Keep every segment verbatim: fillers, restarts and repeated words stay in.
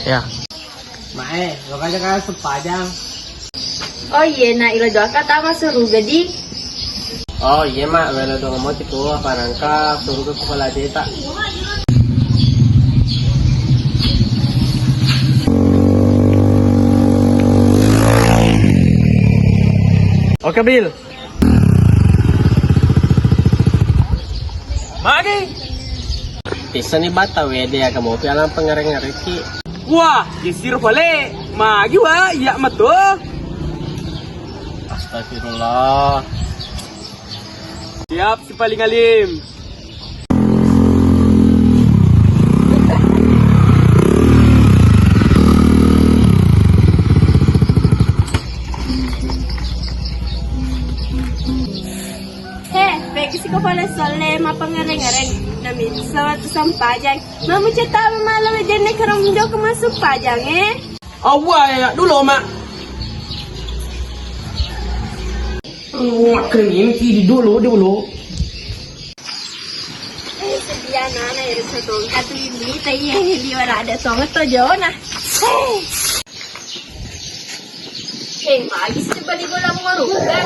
Ya. Mae, lo kaja kan sempajang. Oh iye, na ilo doang kata masuk ruga di. Oh iye, Mak, welo dong mau tipu apa nangka suruh ke kepala desa. Oke, Bil. Magi? Pisani bata wede aga mopi alang pengereng-ngereki. Wah, gesir pale. Magi wa, iya meto. Astagfirullah. Siap si paling alim. He, pegisi ko pole solle mappengereng-ngereng. Nami sawat sampajang. Mamu ceta mamalu jenne kerong joko masuk pajang, eh. Awwa ya dulu, Mak. Wah, keren ini di dulu, dulu. Eh, sedia nana ya, satu katu ini, tadi yang di mana ada tong atau jona. Hei, magi sih bali bola mau ruga.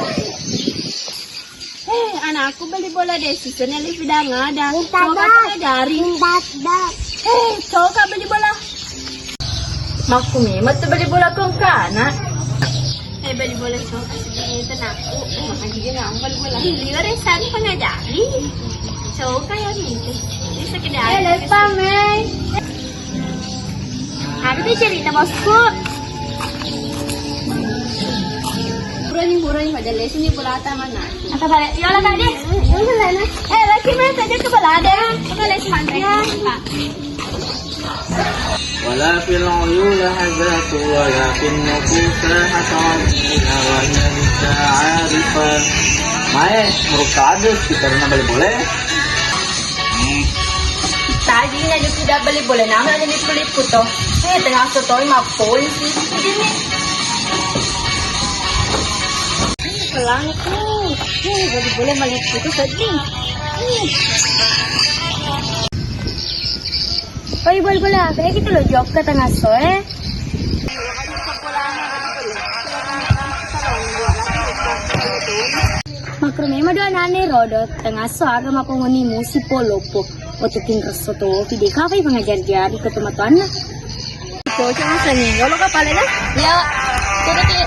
Eh, anakku bali bola deh, sisanya lebih dah nggak ada. Minta Coba dah. Tanya dari. Minta dah. Eh, coba bali bola. Makku memang tuh bali bola kong kana. Eh, bali bola coba sedih itu anakku. Eh, makanya dia nggak mau bali bola. Ih, liwat deh, sana pengajari. Coba ya, nih. Ini sekedar. Eh, lupa, Mei. Apa tuh cerita, bosku? Burani, burani, pada lesnya bolata mana? Apa balik? Ya Allah, Kak, deh. Ya Allah, Lena. Eh, lagi main saja ke balada. Apa les mantai? Ya. ولا في العيون حزة ولكن نفوسها تعرف وهي متعارفة. Mae, menurut kade, kita pernah balik boleh? Tadi nanya sudah beli boleh nama ada lipu-lipu toh. Eh, tengah setoi mapoi sih. Ini. Pelang tuh. Eh, beli boleh melihat itu sedih. Oi, bol bola, kayak gitu loh, jok ke tengah soe. Makro memang dua nane rodo, tengah so aga mapongoni musi polopo. Oto king reso to, pide kafe pengajar jari ke teman tuan. Cocok masa nih, kalau kapal ya? Ya, tutup ya.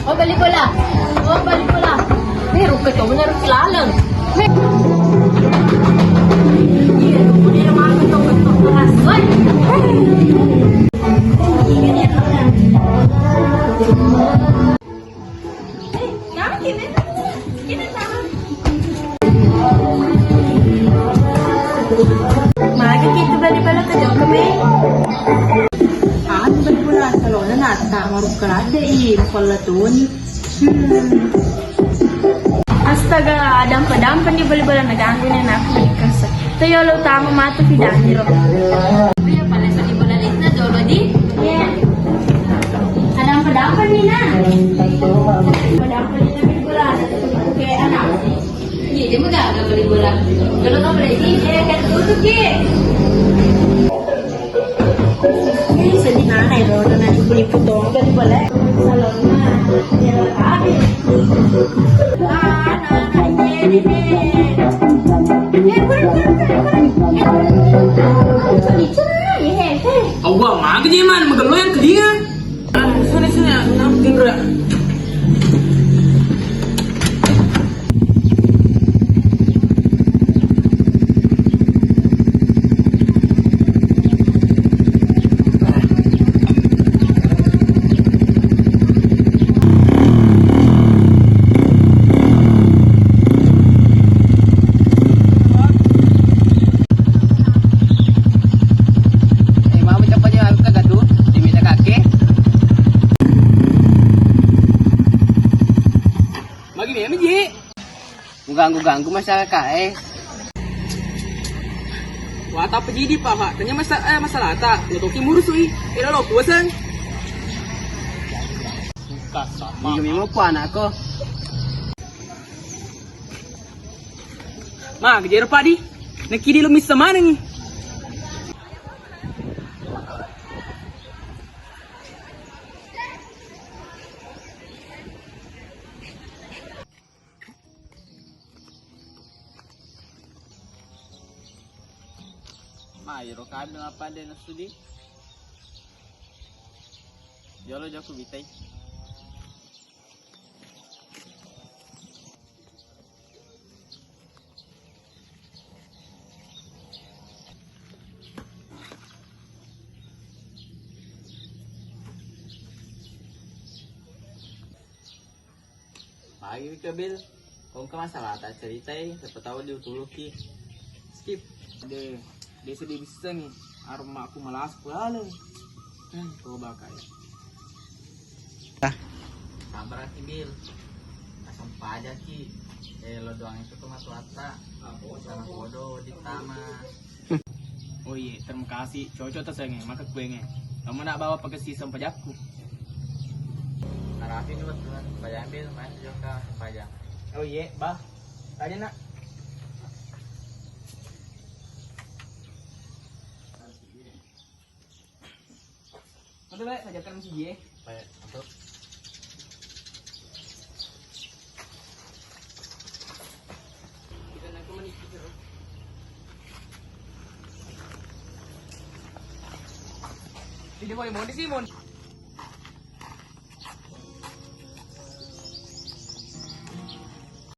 Oh, bali bola. Oh, bali bola. Eh, rukke to bener laleng. Eh. Iya, rukke dia makan to, to keras. Woi. Magi kitu bali bola ke jokka me? Anu bali bola salona natta marukka ladde i, pella toni. Hmm. Astaga, dampa-dampa ni bali bola naganggu ni anakku di kasa. Toyolo utama matu pidangi ro. Iya, pale sali bola lesna dolo di. Iya. Ada apa-apa nih, Nak? Ada apa-apa nih, tapi bola ada tuh kayak anak. Iya, dia mah gak beli bola. Kalau kau beli ini, eh, kan tutup, Ki. Ini sedih mana ya, lo, lo nanti beli putong, kan boleh. Salon mah, ya, habis. Ah, nah, nah, iya, ini, nih. Eh, kurang, kurang, kurang, kurang. Eh, kurang. Awwa, magi je man, magalo yang kelinga. Ah, sini, sini, aku nampin, Ra. Eh, mau coba dia harus kagak tuh? Diminta kakek. Ganggu-ganggu masyarakat eh. Wah, tak pejidi, Pak, Pak. Tanya masa-, eh, masalah tak? Lo toki murusui. Kira lo kuaseng. Minggu-minggu ku anakku. Ma, kejero padi. Nakidi lo missa manengi. Ma, iro kami mapande nasudi. Jolo jaku bitai. Pagi wika Bil, kongka masalah tak ceritai, siapa tahu diutuluki. Skip. De, de sedih bisa nih. Arma aku malas pula. Hmm, coba kayak. Sabar ki Bil. Asam pajaki. Eh, lo doang itu tuh matu atta. Sana podo di tama. Oh iye, terima kasih. Cocok to, Seng, e. Maka kuenge. Kamu nak bawa pakai si sempajakku. Narapi ni betulan pajang Bil, main juga pajang. Oh iye, Bah. Tanya nak. Ada baik saja kan si J. Baik, masuk. Tidak boleh mau di sini, Mon.